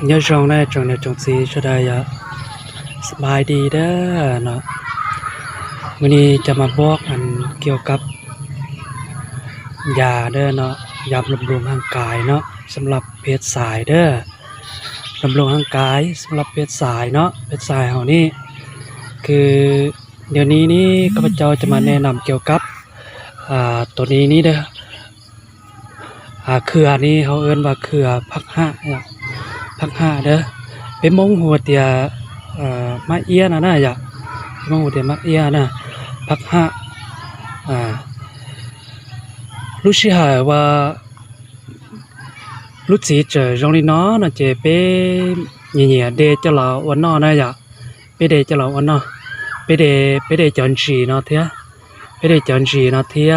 ຍາວຊ່ອງໄດ້ ຊ່ອງແນວຈອງຊີ ສະດາຍະ ສະບາຍດີເດີເນາະ. ມື້ນີ້ຈະມາບອກອັນກ່ຽວກັບຢາເດີເນາະ, ຢາບຳລຸງຮ່າງກາຍເນາະ ສຳລັບເພດຊາຍເດີ, ບຳລຸງຮ່າງກາຍສຳລັບເພດຊາຍເນາະ. ເພດຊາຍເຮົານີ້ ຄືດຽວນີ້ນີ້ ຂ້າພະເຈົ້າຈະມາແນະນຳກ່ຽວກັບ ອ່າ ໂຕນີ້ນີ້ເດີ. ອ່າ ເຄືອນີ້ເຮົາເອີ້ນວ່າເຄືອຜັກຫະ ຜັກຫະເດີ. ເປັນມົງຫົວເຕຍ ເອີ ມາເອຍນະນະ ຢາ ເປັນມົງຫົວເຕຍມາເອຍນະ ຜັກຫະ. ອ່າ ລູຊິຫາຍວ່າ ລູຊິເຈີ ຈອງລີນໍ ນະເຈ ເປ ເຍເຍ ເດຈະລາວອວນນໍ ນະ ຢາ ເປເດຈະລາວອວນນໍ ເປເດ ເປເດຈອນຊີນໍ ເທຍ ເປເດຈອນຊີນໍ ເທຍ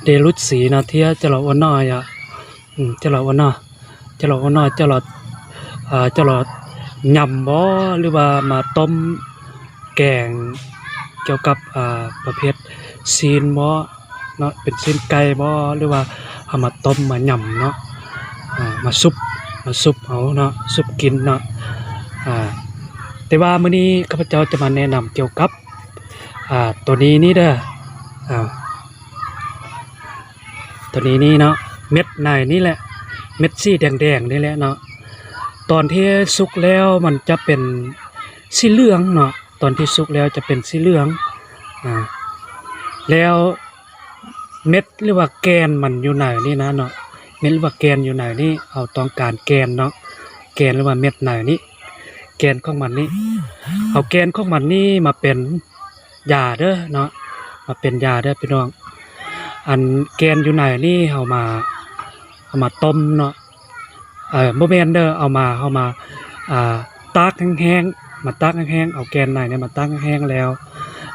ເດລຸດສີນໍ ເທຍ ຈະລາວອວນນໍ ຢາ ອືມ ຈະລາວອວນນໍ ຈະລາວອວນນໍ ຈະລາວ ເອີ ຈະລາວຍຳບໍ ຫຼືວ່າມາຕົ້ມແກງກ່ຽວກັບ ເອີ ປະເພດຊີ້ນບໍ ເນາະ ເປັນຊີ້ນໄກ່ບໍ ຫຼືວ່າເອົາມາຕົ້ມມາຍຳເນາະ ອ່າ ມາຊຸບ ມາຊຸບເອົາເນາະ ຊຸບກິນເນາະ. ອ່າ ແຕ່ວ່າມື້ນີ້ຂ້າພະເຈົ້າຈະມາແນະນຳກ່ຽວກັບ ອ່າ ໂຕນີ້ນີ້ເດີ ອ່າ ໂຕນີ້ນີ້ເນາະ ເມັດໃນນີ້ແຫຼະ ເມັດສີແດງໆນີ້ແຫຼະເນາະ. ຕອນທີ່ສຸກແລ້ວມັນຈະເປັນສີເຫຼືອງເນາະ ຕອນທີ່ສຸກແລ້ວຈະເປັນສີເຫຼືອງ ອ່າ ແລ້ວ ເມັດ ຫຼືວ່າແກ່ນມັນຢູ່ໃນນີ້ນະເນາະ ເມັດ ຫຼືວ່າແກ່ນຢູ່ໃນນີ້ ເຮົາຕ້ອງການແກ່ນເນາະ ແກ່ນ ຫຼືວ່າເມັດໃນນີ້ ແກ່ນຂອງມັນນີ້ ເອົາແກ່ນຂອງມັນນີ້ມາເປັນຢາເດີເນາະ ມາເປັນຢາເດີພີ່ນ້ອງ. ອັນແກ່ນຢູ່ໃນນີ້ເຮົາມາ ເອົາມາຕົ້ມເນາະ ເອີ ບໍ່ແມ່ນເດີ ເອົາມາ ເຮົາມາ ອ່າ ຕາກແຫ້ງໆ ມາຕາກແຫ້ງໆ ເອົາແກ່ນໃນນີ້ມາຕາກແຫ້ງໆ ແລ້ວ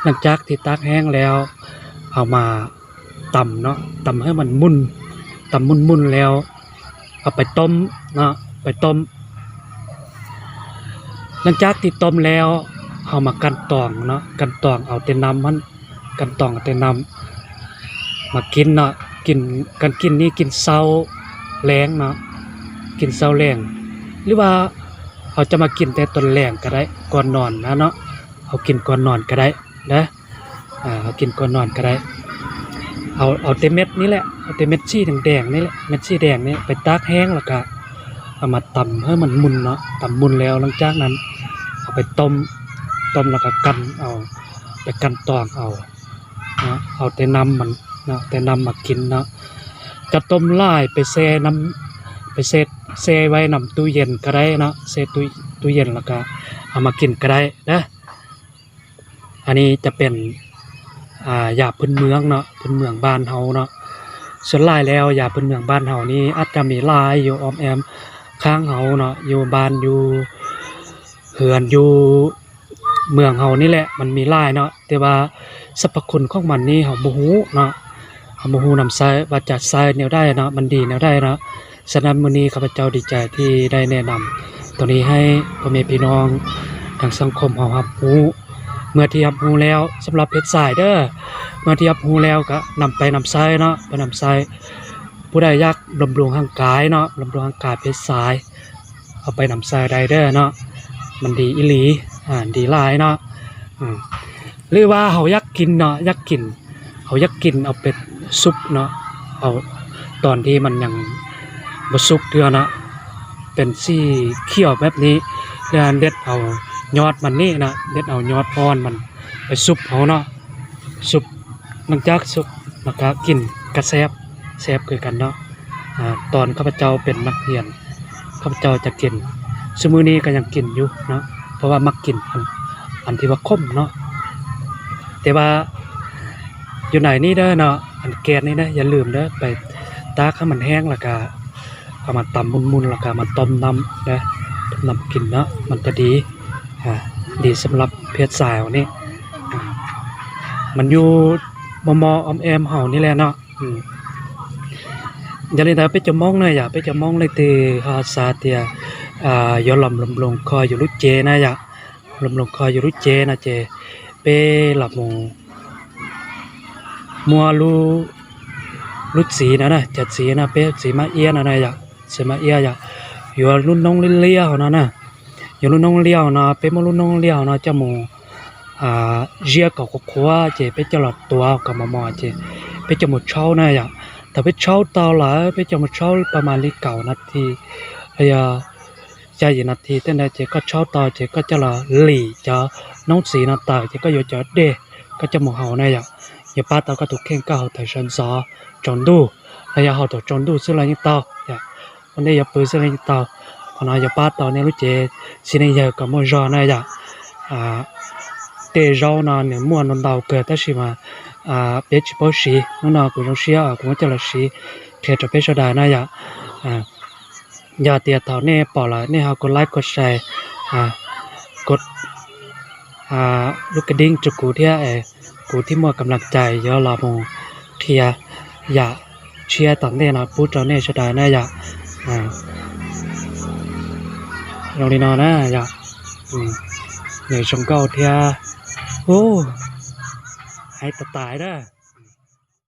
ຫຼັງຈາກທີ່ຕາກແຫ້ງແລ້ວ ເອົາມາຕຳເນາະ ຕຳໃຫ້ມັນໝຸ່ນ ຕຳໝຸ່ນໆ ແລ້ວ ເອົາໄປຕົ້ມເນາະ ໄປຕົ້ມ. ຫຼັງຈາກທີ່ຕົ້ມແລ້ວ ເຮົາມາກັ່ນຕອງເນາະ ກັ່ນຕອງເອົາແຕ່ນ້ຳຫັ້ນ ກັ່ນຕອງເອົາແຕ່ນ້ຳມາກິນເນາະ ກິນ ການກິນນີ້ກິນເຊົ້າແລງເນາະ ກິນເຊົ້າແລງ ຫຼືວ່າເຮົາຈະມາກິນແຕ່ຕອນແລງກະໄດ້ ກ່ອນນອນນະເນາະ ເຮົາກິນກ່ອນນອນກະໄດ້ເດີ ອ່າ ເຮົາກິນກ່ອນນອນກະໄດ້. ເອົາ ເອົາແຕ່ເມັດນີ້ແຫຼະ ເອົາແຕ່ເມັດສີແດງໆນີ້ແຫຼະ ເມັດສີແດງນີ້ໄປຕາກແຫ້ງ ແລ້ວກະເອົາມາຕຳໃຫ້ມັນໝຸ່ນເນາະ ຕຳໝຸ່ນແລ້ວ ຫຼັງຈາກນັ້ນເອົາໄປຕົ້ມ ຕົ້ມແລ້ວກະກັ່ນເອົາ ໄປກັ່ນຕອງເອົາເນາະ ເອົາແຕ່ນ້ຳມັນເນາະ ແຕ່ນ້ຳມາກິນເນາະ. ຈະຕົ້ມຫຼາຍໄປແຊ່ນ້ຳ ໄປແຊ່ ແຊ່ໄວ້ນຳຕູ້ເຢັນກະໄດ້ເນາະ ແຊ່ຕູ້ ຕູ້ເຢັນ ແລ້ວກະເອົາມາກິນກະໄດ້ເດີ. ອັນນີ້ຈະເປັນ ອ່າ ຢາພື້ນເມືອງເນາະ ພື້ນເມືອງບ້ານເຮົາເນາະ. ສ່ວນຫຼາຍແລ້ວຢາພື້ນເມືອງບ້ານເຮົານີ້ອາດຈະມີຫຼາຍຢູ່ອ້ອມແອ້ມຂ້າງເຮົາເນາະ ຢູ່ບ້ານຢູ່ເຮືອນຢູ່ເມືອງເຮົານີ້ແຫຼະ ມັນມີຫຼາຍເນາະ ແຕ່ວ່າສັບພະຄຸນຂອງມັນນີ້ເຮົາບໍ່ຮູ້ເນາະ ເຮົາບໍ່ຮູ້ນຳໃຊ້ວ່າຈະໃຊ້ແນວໃດເນາະ ມັນດີແນວໃດເນາະ. ສະນັ້ນ ມື້ນີ້ຂ້າພະເຈົ້າດີໃຈທີ່ໄດ້ແນະນຳໂຕນີ້ໃຫ້ພໍ່ແມ່ພີ່ນ້ອງທາງສັງຄົມເຮົາຮັບຮູ້. ເມື່ອທີ່ຮັບຮູ້ແລ້ວ ສຳລັບເພດຊາຍເດີ ເມື່ອທີ່ຮັບຮູ້ແລ້ວກະນຳໄປນຳໃຊ້ເນາະ ໄປນຳໃຊ້ ຜູ້ໃດຢາກບຳລຸງຮ່າງກາຍເນາະ ບຳລຸງຮ່າງກາຍເພດຊາຍ ເອົາໄປນຳໃຊ້ໄດ້ເດີເນາະ ມັນດີອີ່ຫຼີ ອ່າ ດີຫຼາຍເນາະ. ອາ ຫຼືວ່າເຮົາຢາກກິນເນາະ ຢາກກິນ ເຮົາຢາກກິນເອົາໄປຊຸບເນາະ ເອົາຕອນທີ່ມັນຍັງບໍ່ສຸກເທື່ອເນາະ ເປັນສີຂຽວແບບນີ້ ແລ້ວເດັດເອົາຍອດມັນນີ້ນະ ເດັດເອົາຍອດອ່ອນມັນໄປຊຸບເອົາເນາະ ຊຸບ ຫຼັງຈາກຊຸບແລ້ວກະກິນກະແຊບ ແຊບຄືກັນເນາະ. ອາ ຕອນຂ້າພະເຈົ້າເປັນນັກຮຽນ ຂ້າພະເຈົ້າຈະກິນ ຊຸມື້ນີ້ກະຍັງກິນຢູ່ເນາະ ເພາະວ່າມັກກິນອັນ ອັນທີ່ວ່າຂົມເນາະ. ແຕ່ວ່າຢູ່ໃນນີ້ເດີເນາະ ອັນແກ່ນນີ້ເດີ ຢ່າລືມເດີ ໄປຕາກໃຫ້ມັນແຫ້ງ ແລ້ວກະເອົາມາຕຳໝຸ່ນໆ ແລ້ວກະມາຕົ້ມນ້ຳເດີ ຕົ້ມນ້ຳກິນເນາະ ມັນຈະດີ ອາ ດີສຳລັບເພດຊາຍເຮົານີ້ ອາ ມັນຢູ່ມໍ່ໆອ້ອມແອ້ມເຮົານີ້ແຫຼະເນາະ. ອືມ ຢາລີນາເປຈະມອງນະ ຢາເປຈະມອງເລີຍເຕ ຮາຊາເຕຍ ອາ ຢໍລຳ ລຳລົງຄອຍຢູ່ລຸເຈນະ ຢາ ລຳລົງຄອຍຢູ່ລຸເຈນະເຈ ເປລຳມົງ ມົວລຸ ລຸດສີນະນະ ຈັດສີນະ ເປສີມາເອຍນະນະ ຢາ ສີມາເອຍ ຢາ ယူၤ လူၼ်ႈၼူင်း လဵဝ် လဵဝ် ၼၼ်ႉၼႃႇ၊ ယူၤ လူၼ်ႈၼူင်း လဵဝ် ၼႃႇ၊ ပဵၼ် မူႇ လူၼ်ႈၼူင်း လဵဝ် ၼႃႇ၊ ၸဝ်ႈမူႇ ဢႃႇ ယႅၵ်ႈၵေႃႈ ၶူဝ်း ၶူဝ်း ၸႂ်ႈ၊ ပဵၼ် ၸဝ်ႈ လွတ်ႈတူဝ် ၵေႃႈ မွၵ်ႇ မွၵ်ႇ ၸႂ်ႈ၊ ပဵၼ် ၸဝ်ႈမူႇ ၶျူဝ်း ၼႃႇယဝ်ႉ။ တႃႇ ပဵၼ် ၶျူဝ်း တေႃႇလႄႈ ပဵၼ် ၸဝ်ႈမူႇ ၶျူဝ်း ပရမၢၼ် လီၵဝ်ႇ ၼႃႇထီႇ လႄႈ ယဝ်ႉ ၸႂ်ႈ ၼႃႇထီႇ တႄႉၼႃႇ၊ ၸႂ်ႈ ၵေႃႈ ၶျူဝ်း တေႃႇ ၸႂ်ႈ ၵေႃႈ ၸဝ်ႈ လီ ၸဝ်ႈ ၼူင်းသီႇ ၼႃႇ တႃႇ ၸႂ်ႈ ၵေႃႈ ယူႇ ၸဝ်ႈ တႄႉ ၵေႃႈ ၸဝ်ႈမူႇ ႁဝ်း ၼႃႇယဝ်ႉ။ ယဝ်ႉ ပႃး တေႃႇ ၵေႃႈ ထုၵ်ႇ ၶဵင်ႇ ၵေႃႈ ႁဝ်း ထႆႇ သၼ်ႇသေႃး ၸွင်ႇ တူႉ လႄႈ ယဝ်ႉ ႁဝ်း တေႃႇ ၸွင်ႇ တူႉ သိုဝ်ႉ လႆႈ ယဝ်ႉ တေႃႇ ယဝ်ႉ ၵူၼ်း တႄႉ ယဝ်ႉ ပိုတ်ႇ သိုဝ်ႉ လႆႈ ယဝ်ႉ တေႃႇ ၶႃႈၼေႃႈ။ ယဝ်ႉ ပႃး တေႃႇ ၼႆႉ လူး ၸႂ်ႈ သီႇ ၼႆႉ ယဝ်ႉ ၵေႃႈ မူႇ ၸွင်ႇ ၼႃႇယဝ်ႉ။ ဢႃႇ တႄႉ ၸဝ်ႈ ၼေႃႈ ၼိူဝ်ႉ မူႇ ၼွၼ်း တဝ်ႈ ၵိူတ်ႇ တႃႇ သီႇ မႃး ဢႃႇ ပဵၼ် ၸိူင်ႉ ပေႃး သီႇ ၼေႃႈ ၼေႃႈ၊ ၵူႈ ၸဝ်ႈ သီႇ ဢႃႇ ၵူႈ ၸဝ်ႈ လႃႇသီႇ ၶႄႇ တေႃႇ ပဵၼ် ၸဝ်ႈ တႃႇ ၼႃႇယဝ်ႉ။ ဢႃႇ ယဝ်ႉ တႄႉ တေႃႇ ၼႆႉ ပေႃး လႄႈ ၼႆႉ ႁဝ်း ၵူတ်း လၢႆႉ ၵူတ်း သျႄႇ ဢႃႇ ၵူတ်း ဢႃႇ လုၵ်ႈ ၵတိင်း ၸူး ၵူႈ ထႅင်ႈ ဢေႃႈ ၵူႈ တီႈ မူႇ ၵမ်လင်ၸႂ် ယဝ်ႉ လႄႈ မူႇ ထႅင်ႈ ယဝ်ႉ သျႄႇ တေႃႇ ၼႆႉ ၼႃႇ ပူႇ ၸဝ်ႈ ၼႆႉ ၸဝ်ႈ တႃႇ ၼႃႇယဝ်ႉ။ ဢႃႇ လွင်ႈ ၼႆႉ ၼေႃႈ ၼႃႇယဝ်ႉ။ ဢိုမ်း ၼႆႉ ၸွင်ႇ ၵဝ်ႇ ထႅင်ႈ ဢူဝ်း ႁႂ်ႈ တၢႆ တၢႆ ၼႃႇ။